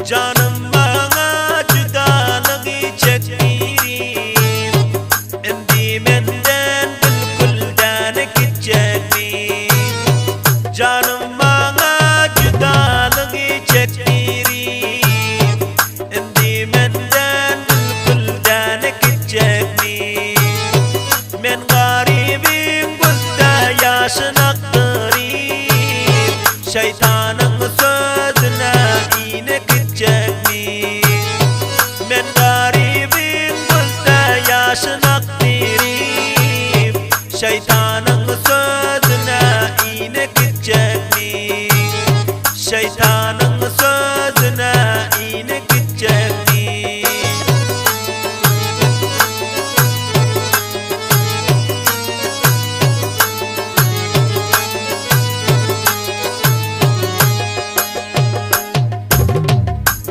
Janym maňa judalygy çekdirip, Indi menden bilkul däne gitjekmi? Janym maňa judalygy çekdirip, Indi menden bilkul däne gitjekmi? Men garybyň gözde ýaşyn akdyryp, Şeýtanyň sözüne ine gitjekmi? Men garybyň gözde ýaşyn akdyryp, Şeýtanyň sözüne ine gitjekmi? Şeýtanyň sözüne ine gitjekmi?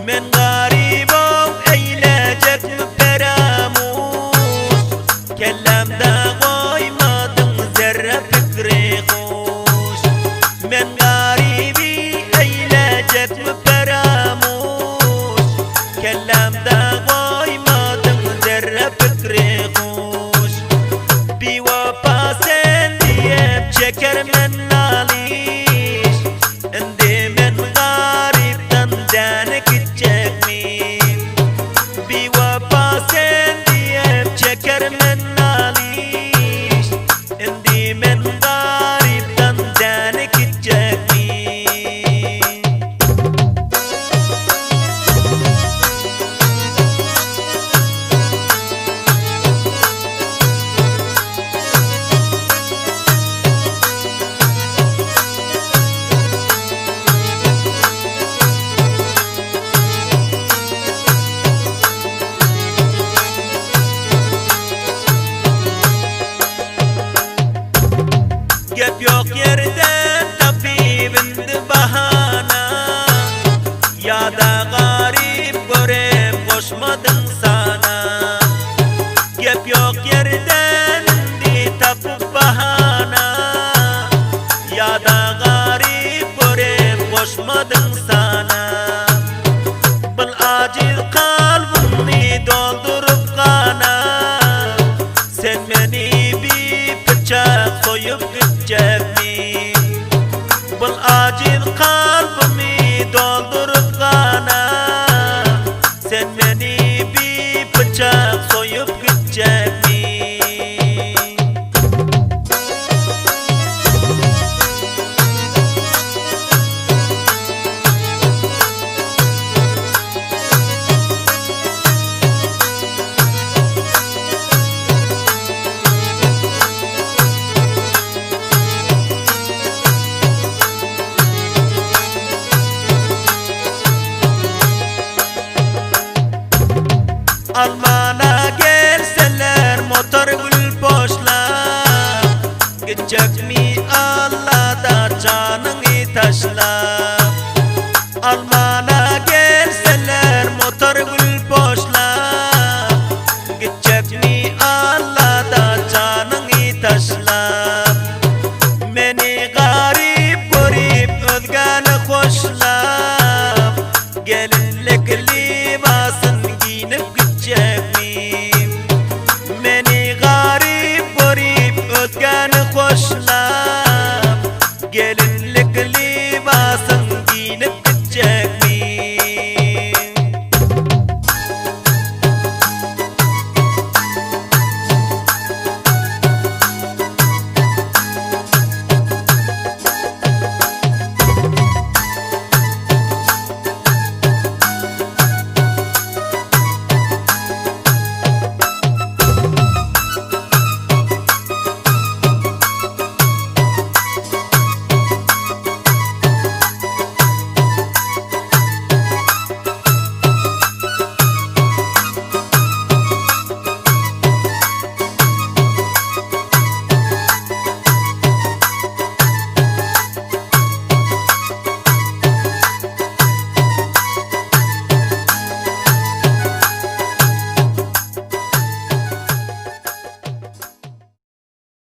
Men garybam eýlejekmi peramuş Kellämde goýmadyň zerre pikri hoş Men garyby eýlejekmi peramuş Kellämde goýmadyň zerre pikri hoş Biwepa sen diýip çeker men nalyş Indi men garypdan däne gitjekmi Biwepa sen diýip çeker men nalyş Indi men garypdan däne gitjekmi. Gep ýok ýerden tapyp indi bahana Ýa-da garyp görüp goşmadyň sana Gep ýok ýerden indi tapyp bahana Ýa-da garyp görüp goşmadyň sana Bil ajiz kalbymny dolduryp gana Sen meni bir pyçak soýup gitjekmi Bil ajiz kalbymy dolduryp gana Sen meni bir pyçak soýup gitjekmi. Almana gelseler motor gül poşlap Gitjekmi Allada janyňy taşlap Almana.